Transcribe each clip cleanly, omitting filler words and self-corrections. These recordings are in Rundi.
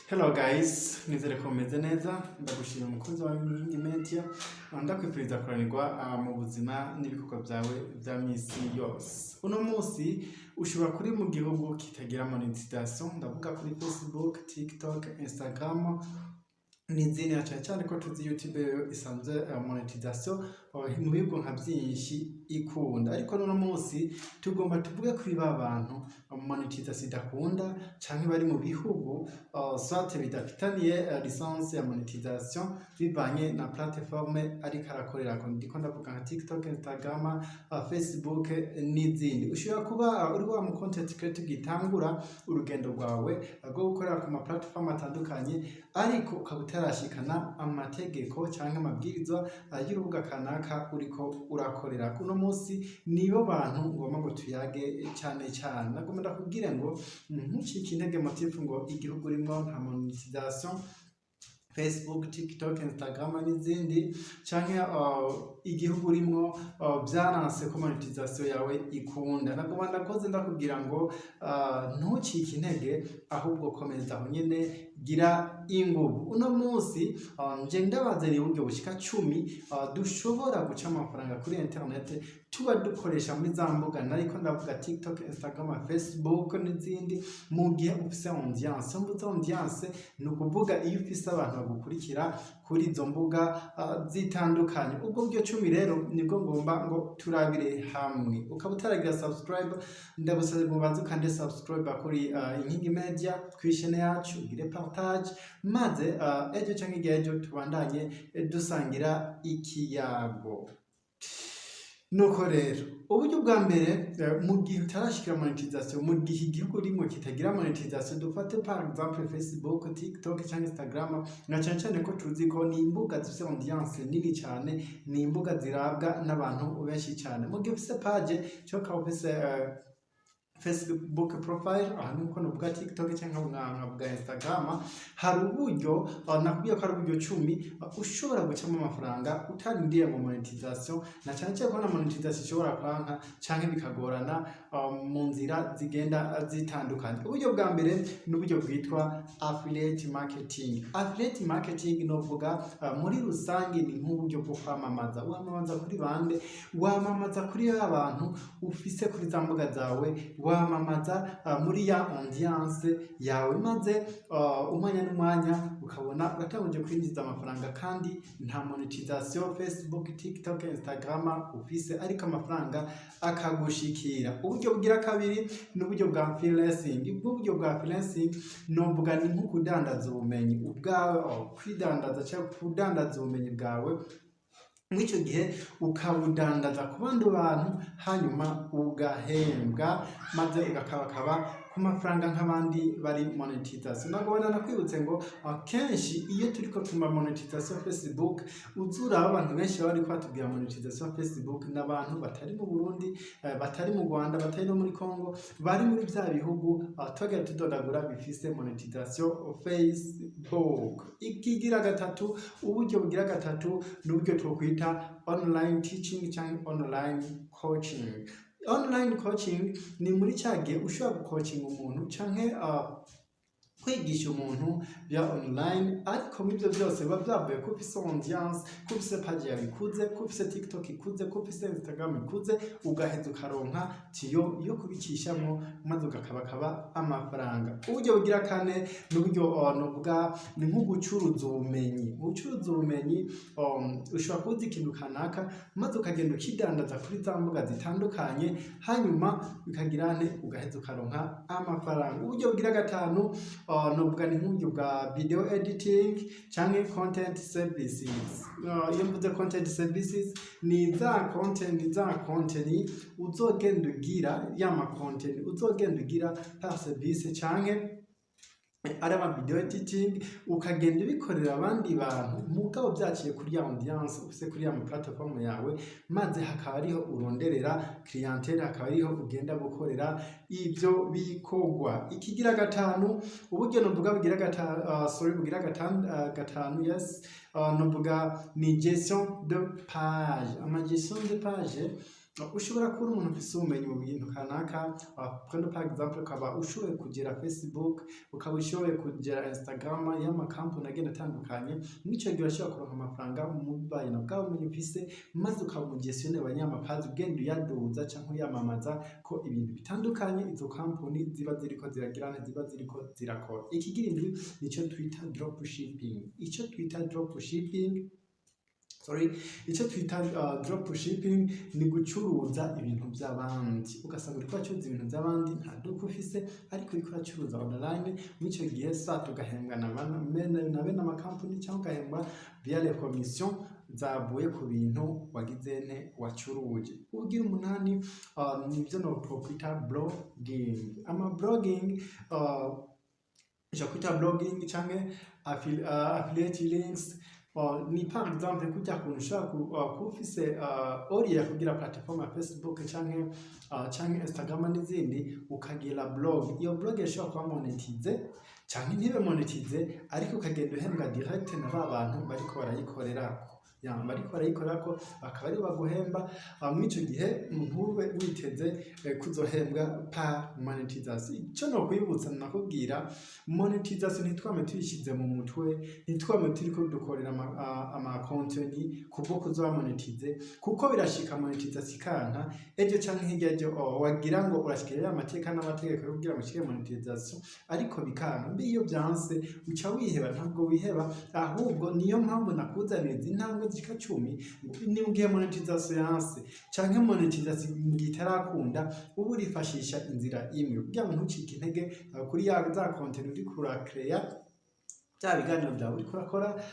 Hello guys, nizere ko mumeze neza. Ndagushimira, umukunzi wa Inkingi Media. Ndakwifuriza kuranirwa mu buzima n'ibikorwa byawe bya misi yose. Uno munsi ushobora kuri mu gihugu kitagira monetization, ndavuga kuri Facebook, TikTok, Instagram n'izindi, na cyane cyane ko tuzi YouTube yo isanzwe monetization mu bihugu nka byinshi ikunda. Ariko n'uno munsi tugomba tuvuge kuri ba bantu monetization idakunda canke bari mu bihugu soit bidafitaniye licence ya monetization bivanye na plateforme ariko arakorerako. Ndiko ndavuga nka TikTok, Instagram, Facebook n'izindi. Ushobora kuba uri wa mu content creator ugitangura urugendo rwawe rwo gukorera ku ma platform atandukanye, ariko ukaba utarashikana amategeko canke amabwirizwa y'urubuga kanaka uriko urakorera. Kuno munsi nibo bantu ngomba ngo tuyage cyane cyane. Nagomba ndakubwire ngo ntucike intege motif ngo igihugu urimo nta monetization Facebook, TikTok, Instagram n'izindi, canke igihugu urimwo vyaranse ko monetization yawe ikunda. Nagomba ndakoze ndakubwira ngo ntucike intege, ahubwo komeza aho nyene, gira inguvu. Uno munsi nje ndabazaniye uburyo bushika 10 dushobora guca amafaranga kuri internet tuba dukoresha muri za mbuga nariko ndavuga, TikTok, Instagram, Facebook n'izindi, mu gihe ufise audience. Mvuze audience ni ukuvuga iyo ufise abantu bagukurikira kuri izo mbuga zitandukanye. Ubwo buryo 10 rero nibwo ngomba ngo turabire hamwe. Ukaba utaragira subscribe, ndagusabye ngo ubanze ukande subscribe kuri Inkingi Media, kw'ishene yacu, ugire partage, maze ejo canke hirya y'ejo tubandanye dusangira ikiyago. Nuko rero, uburyo bwa mbere, mu gihe utarashikira monetization, mu gihe igihugu urimo kitagira monetization, dufate par exemple Facebook, TikTok cyangwa Instagram, na cyane cyane ko tuzi ko ni imbuga zifise audience nini cyane, ni imbuga zirabwa n'abantu benshi cyane. Mu gihe ufise page cyangwa ukaba ufise Facebook profile, aha nuko nuvuga TikTok cyangwa nkavuga Instagram, hari uburyo nakubwiye ko ari uburyo 10 ushobora gucamo amafaranga utarindiye ngo monetization, na cyane cyane ko na monetization ishobora kwanka canke bikagorana mu nzira zigenda zitandukanye. Uburyo bwa mbere ni uburyo bwitwa affiliate marketing. Affiliate marketing novuga muri rusange ni nk'uburyo bwo kwamamaza. Wamamaza kuri bande? Wamamaza kuri ba bantu ufise kuri za mbuga zawe, wamamaza muri ya audience yawe, maze umwanya n'umwanya ukabona uratanguje kwinjiza amafaranga kandi nta monetization Facebook, TikTok, Instagram ufise, ariko amafaranga akagushikira. Uburyo bugira kabiri ni uburyo bwa freelancing. Ubwo buryo bwa freelancing novuga ni nko kudandaza ubumenyi ubwawe, kwidandaza cyangwa kudandaza ubumenyi bwawe. Mw'icyo gihe ukabudandaza ku bandi bantu, hanyuma ugahembwa, maze ugakabakaba ku mafaranga nk'abandi bari monetization. Nagobana nakwibutse ngo akenshi iyo turiko tuma monetization Facebook, uzuraba abantu benshi baba bariko batubwira monetization Facebook n'abantu batari mu Burundi, batari mu Rwanda, batari no muri Congo, bari muri vya bihugu twagera tudodagura bifise monetization Facebook. Ikigira gatatu, uburyo bugira gatatu, ni uburyo twokwita online teaching cyangwa online coaching. Online coaching ni muri cya gihe ushobora gukocinga umuntu canke kwigisha umuntu bya online, ariko muri ibyo byose biba byavuye ko ufise audience, ko ufise page yawe ikuze, ko ufise TikTok ikuze, ko ufise Instagram ikuze, ugaheza ukaronka tiyo yo kubicishamo, maze ugakabakaba amafaranga. Uburyo bugira kane ni uburyo novuga ni nko gucuruza ubumenyi. Gucuruza ubumenyi, ushobora kuba uzi ikintu kanaka, maze ukagenda ukidandaza kuri za mbuga zitandukanye, hanyuma bikagira nte, ugaheza ukaronka amafaranga. Uburyo bugira gatanu novuga ni nk'uburyo bwa video editing canke content services. Iyo mvuze content services, ni za content, ni za content uzogenda ugira, ya ma content uzogenda ugira par service canke ari ama video editing, ukagenda ubikorera abandi bantu, mugabo byaciye kuri ya audience ufise kuri ya platform yawe, maze hakaba ariho uronderera clientele, hakaba ariho ugenda gukorera ivyo bikorwa. Ikigira gatanu, uburyo novuga bugira gatanu, sorry, bugira gatanu, gatanu, yes, novuga ni gestion de page. Ama gestion de page Ushobora kuba uri umuntu ufise ubumenyi mu bintu kanaka, prendre par exemple ukaba ushoboye kugera Facebook, ukaba ushoboye kugera Instagram y'amakampani agenda atandukanye. Mw'ico gihe urashobora kuronka amafaranga mubaye na bwa bumenyi ufise, maze ukaba umu gestionnaire wa nya ma page, ugenda uyaduza canke uyamamaza ko ibintu bitandukanye izo kampani ziba ziriko ziragira, ziba ziriko zirakora. Ikigira indwi nico twita drop shipping. Ico twita drop shipping, sorry, icyo twita drop shipping ni gucuruza ibintu by'abandi. Ugasanga uriko uracuruza ibintu by'abandi, nta duka ufise, ariko uriko uracuruza online. Muri icyo gihe sa tugahembwa na bene amakampani, cyangwa ugahembwa via les commissions zavuye ku bintu wagize nte, wacuruje. Ugira umunani nibyo no kwita blogging. Ama blogging, ushobora kwita blogging canke affiliate links. Ni par exemple kurya kuntu ushobora kuba ufise oriya kugira platform ya Facebook canke Instagram n'izindi, ukagira blog. Iyo blog ishobora kuba monétisée canke ntibe monétisée, ariko ukagenda uhembwa direct na ba bantu bariko barayikorerako, ya bariko barayikorerako, bakaba ari baguhemba. Muri ico gihe ntube witeze kuzohembwa par monétisation. Ico nokwibutsa, nakubwira, monétisation ntitwame tuyishize mu mutwe, ntitwame turiko dukorera ama contenu kubwo kuzoba monétisé, kuko birashika monétisation ikanka ejo canke hirya ejo. Oh, wagira ngo urashikirira amateka n'amategeko yo kugira ngo ushike monétisation, ariko bikanka. Mbi iyo vyanse uca wiheba? Ntabwo wiheba, ahubwo niyo mpamvu nakuzaniye izi ntambwe zishika 10. Ni mu gihe monétisation yanse canke monétisation mu gihe itarakunda, uba urifashisha inzira imwe kugira ngo ntucike intege kuri ya za contenu uriko urakereya, bya biganiro byawe uriko urakora,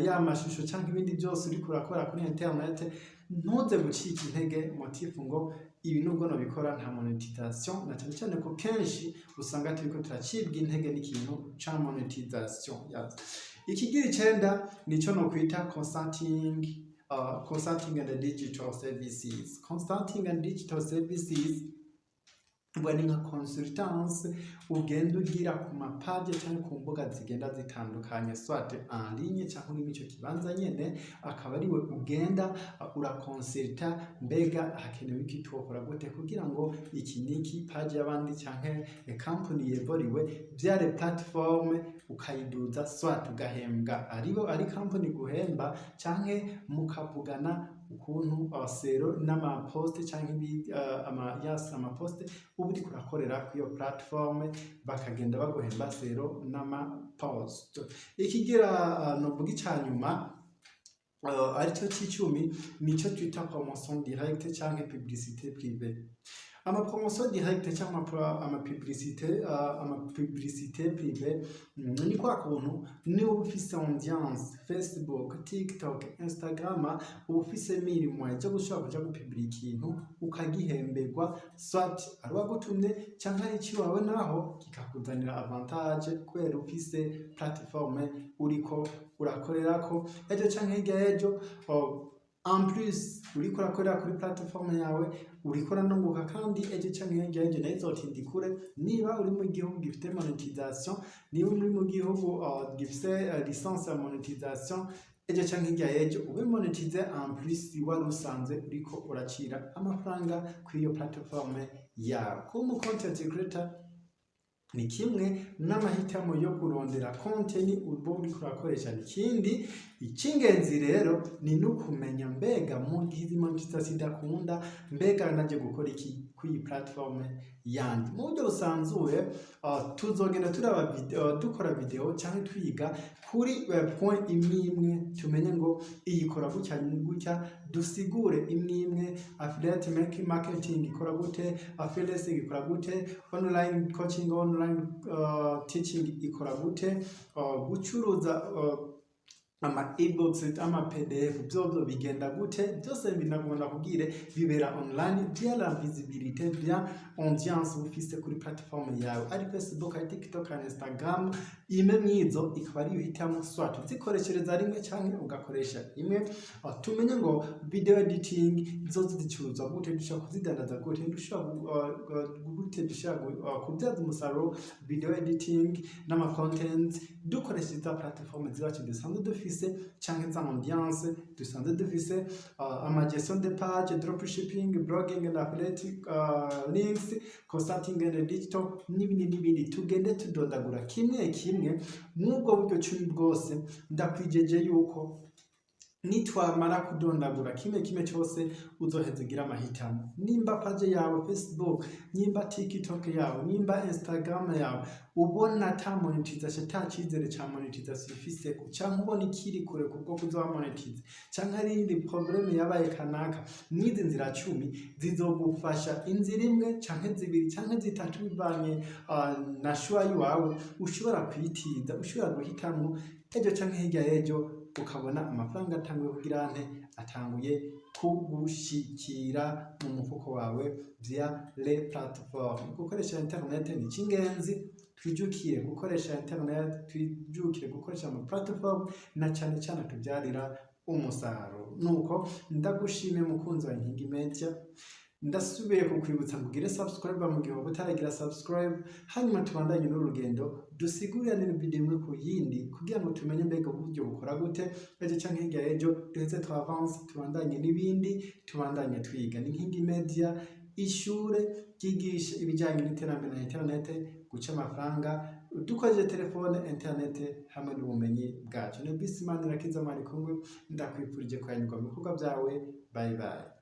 ya mashusho canke ibindi byose uriko urakora kuri internet. Ntuze gucika intege motif ngo ibi nubwo nobikora nta monétisation, na cyane cyane ko kenshi usanga turiko turacibwa intege n'ikintu ca monétisation. Yes. Ikigira icenda nico nokwita consulting and digital services. Consulting and digital services ubwo ni nka consultance ugenda ugira ku ma page cyangwa ku mbuga zigenda zitandukanye, soit en ligne cyangwa uri muri ico kibanza nyene, akaba ariwe ugenda urakonsulta: mbega hakenewe iki, twokora gute kugira ngo iki niki, page y'abandi canke company yevoriwe via les plateforme, ukayiduza, soit ugahembwa aribo, ari company guhemba, canke mukavugana ukuntu selon n'ama post canke ama yes, ama post uba uriko urakorera kuri iyo platform, bakagenda baguhemba selon n'ama post. Ikigira novuga ica nyuma, aricyo c'icumi, nico twita promotion directe canke publicité privée. Ama promotion directe cyangwa ama publicité privée ni kwa kuntu niba ufise audience Facebook, TikTok, Instagram, uba ufise mirimo yo gushobora kuja gupublika ikintu ukagihemberwa, soit ari uwagutumye canke ari iciwawe, naho kikakuzanira avantage kubera ufise plateforme uriko urakorerako. Ejo canke hirya y'ejo, oh, en plus uriko urakorera kuri plateforme yawe, uriko uranunguka, kandi ejo canke hirya y'ejo nayo izotinda ikure. Niba uri mu gihugu gifite monétisation, niba uri mu gihugu gifite licence ya monétisation, ejo canke hirya y'ejo ube monétisé, en plus wari usanzwe uriko uracira amafaranga kuri iyo plateforme yawe. Kuba umu content creator ni kimwe n'amahitamo yo kurondera content uba uriko urakoresha ni ikindi. Icy'ingenzi rero ni no kumenya: mbega mu gihe izi monétisation idakunda, mbega naje gukora iki kuri iyi platform yandi? Mu buryo busanzuye tuzogenda turaba video, dukora video cyangwa twiga kuri point imwe imwe, tumenye ngo iyi ikora gutya gutya, dusigure imwe imwe: affiliate marketing ikora gute, affiliate ikora gute, online coaching, online teaching ikora gute, gucuruza ama ebooks, ama PDF byo bigenda gute. Byose binagomba kubwire bibera online via la visibilité, via audience ufise kuri platform yawe, ari Facebook, ari TikTok, ari Instagram. Imwe mwizo ikaba ariyo uhitamo, soit uzikoreshereza rimwe canke ugakoresha imwe. Tumenye ngo video editing zozo zicuruzwa gute, dushobora kuzidandaza gute, dushobora gute, dushobora kubyaza umusaruro video editing n'ama content dukoresheje za platform zacu dusanzwe dufise canke za audience dusanzwe dufise, ama gestion de page, dropshipping, blogging and affiliate links, consulting and digital, n'ibindi n'ibindi. Tugende tudondagura kimwe kimwe mw'ubwo buryo 10 bwose. Ndakwijeje yuko nitwamara kudondagura kimwe kimwe cyose, uzoheza ugira amahitamo: nimba page yawe Facebook, nimba TikTok yawe, nimba Instagram yawe ubona ata monetization, ata cyizere ca monetization ifise, canke ubona ikiri kure kubwo kuzoba monetize, canke hari iyindi problème yabaye kanaka, n'izi nzira 10 zizogufasha inzira imwe canke zibiri canke zitatu, bivanye na choix yiwawe ushobora kwitiza, ushobora guhitamwo ejo canke hirya y'ejo, ukabona amafaranga atanguye kugira nte, atanguye kugushikira mu mufuko wawe via les plateformes. Gukoresha internet ni icy'ingenzi. Twijukire gukoresha internet, twijukire gukoresha ama platform, na cyane cyane tubyarira umusaruro. Nuko ndagushimiye, mukunzi wa Inkingi Media. Ndasubiye kukwibutsa ngo ugire subscribe mu gihe waba utaragira subscribe, hanyuma tubandanye n'urugendo, dusigurire video imwe ku yindi kugira ngo tumenye mbega uburyo bukora gute. Ejo canke hirya y'ejo duheze tu avance, tubandanye n'ibindi, tubandanye twiga. Ni Inkingi Media, ishure ryigisha ibijyanye n'iterambere na internet, guca amafaranga dukoresheje telefone, internet hamwe n'ubumenyi bwacu. Ni Bisimani Rakiza Mwari kumwe. Ndakwifurije kwanyurwa mu bikorwa byawe. Bye bye.